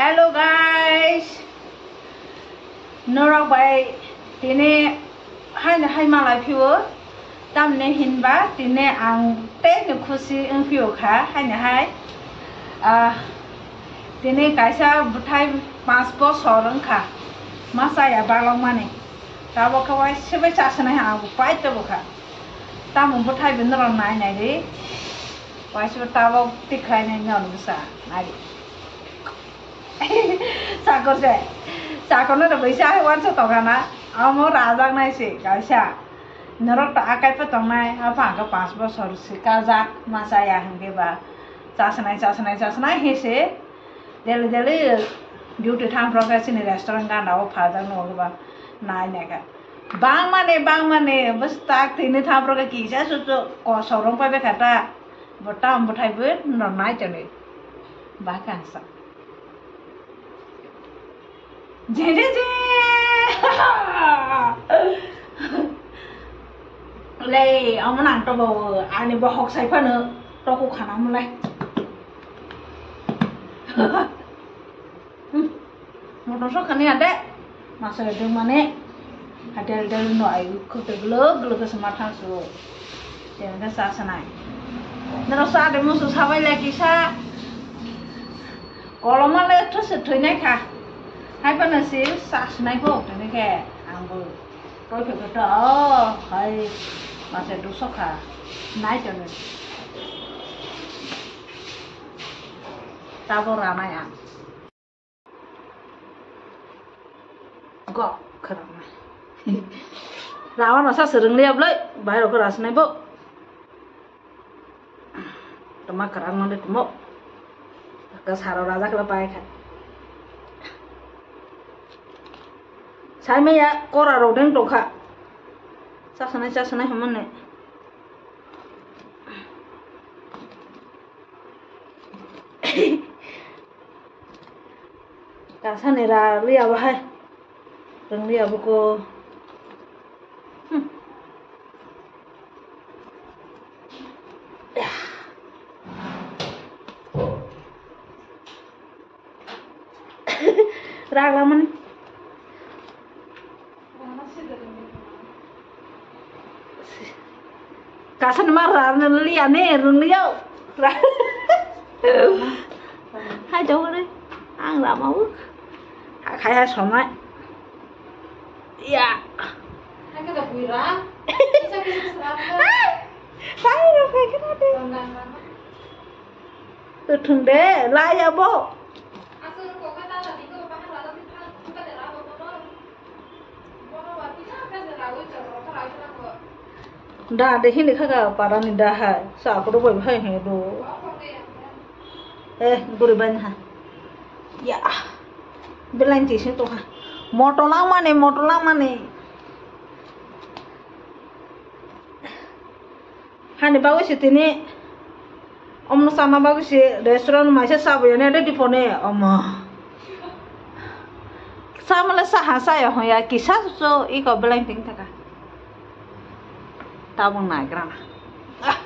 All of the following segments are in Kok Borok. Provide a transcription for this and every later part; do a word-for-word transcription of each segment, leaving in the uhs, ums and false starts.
Hello guys, norok bai tini haino hai malai phio, tamni hinba tini ang tei ni khusi wng phio kha haino hai. Ah, tini kaisa bwthai panch bosor wng kha, ma chaya balok mani, tabok khe waisa bai chasonai ang bo pai tebo kha. Tamo bwthai bo norok nai nai di, waisa tabok tikhlai nai norok bwsa nai di. Chakor se, chakor no rwgwi se hai uansa tongkha na, amo rajak nai se kaisa. Norok to akai pha tongnai, apha hwnkhe panch bosor se kajak, ma chaya hwnkhe ba. Chasnai, chasnai, chasnai he se, daily, daily duty thang phro khe chini restaurant gana o phajak no ba nai nai kha. Bangmani, bangmani, bwswk tak thwini thang phro khe kisa susu kosok rwng pai bai kha ta. Bo tam bwthai bo no nai chani. Ba khe ang sa. Je, je, je. Lei, amo nang to bo, ani bo hok sai phano, to ku khana mulai. Hmm. Motor sok khani ade. Masa dum mane. Hadel del no ai khute glok glok se ma thang su. Tengka sa sanai. Nero sa de musu sabai lagi sa. Koloma le thu se thoi nai kha. Hai pa na se sa sanai ko tene ke. Ang bo. Toi phe to. Oh, hai. Masa du sok kha. Nai to ne. Tabo ranai ang. Go, khwrwngma. Rawa no sa swrwng liya bwlai, bai rok khe rasinai bo. Tama kwrwng mande tumo. Ka saro raja kala pai kha. Sai maya kora rok deng tong kha. Chasanai, chasanai hwnmani. Kasani ra liya bahai. Rwng liya buko. Hmm. Raglamani. Kasani ma rarni liya ne rung liya. Hai jong ne. Ang rama u. Khai hai sonai. Ya. Hai ka da buira. Isa kisa srap. Hai. Hai ro khai kana de. Rang rang rang. Kwthwng de, laiya bo. Da de hini kha ka para ni da hai. Sa ko bai hai he do. Eh, guri bai ha. Ya. Belain ti sing to ha. Moto lang mane, moto lang mane. Hani bagwi se tini omno chana bagwi se restaurant maisa chabaiyani ready phone omo. Chamale saha chaya hoya kisa so iko beleng ting thaka. Tabung naigra na. Ah.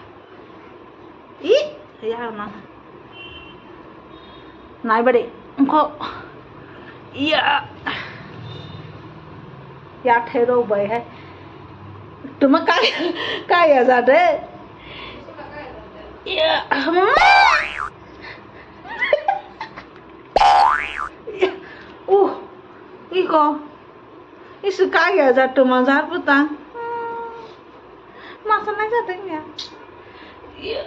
I ya na. Nai bari, engko. Iya. Ya thero bai hai. Tuma kai, kai ya jade. Iya. Uh, iko. Isu kai ya jad tuma jar putang. Masa nai jade ya. Iya.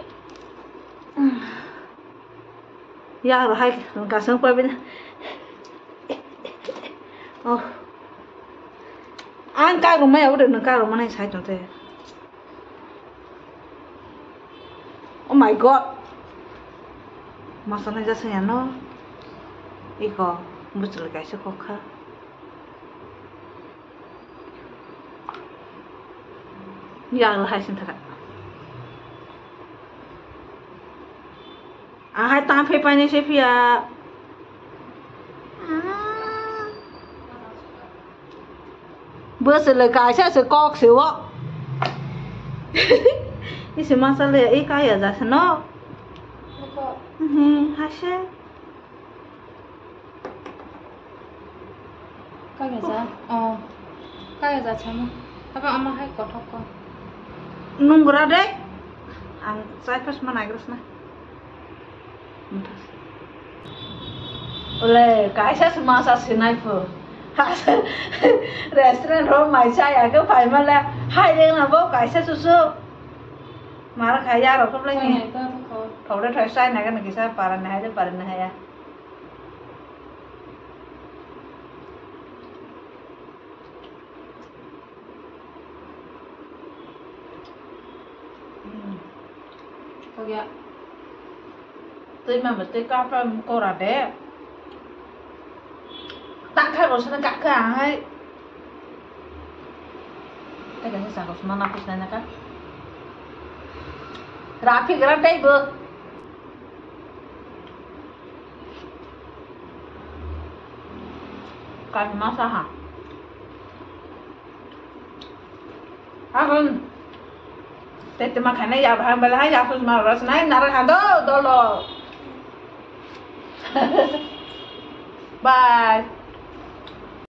Ya, rohai, kasang pa bina. Oh. Ang ka rumai, aku udah nengka rumah nai sai tonte. Oh my God. Masa nai jasa ya no. Iko, buchul kaisa kokha. Ya, rohai sin thaka. Ahai tang phai painai se phiya. Bwswlwi kaisa se kok se o. Isi masa le i kaya jasa no. Hmm, hase. Kaya ja, oh, kaya ja chamo. Aba ama hai kothok ko. Nung gura de. Ang chai pas ma nagras na. Ole, kaisa se masa sinai pho. Restaurant ro mai chaya ke phai male. Hai reng na bo kaisa susu. Mar khaya ro kho lai ni. Thok de thai sai na ke na kisa para na hai de para na haya. Kagya. Twi mama twi kapra kora de. Tak khai bo sana kak kha hai. Tega sa sa ko sma na pis na ka. Rafi gra tei bo. Kan masa ha. Akon. Tete ma khana ya bhang bela ya sus ma ras nai nara ha do dolo. Bye.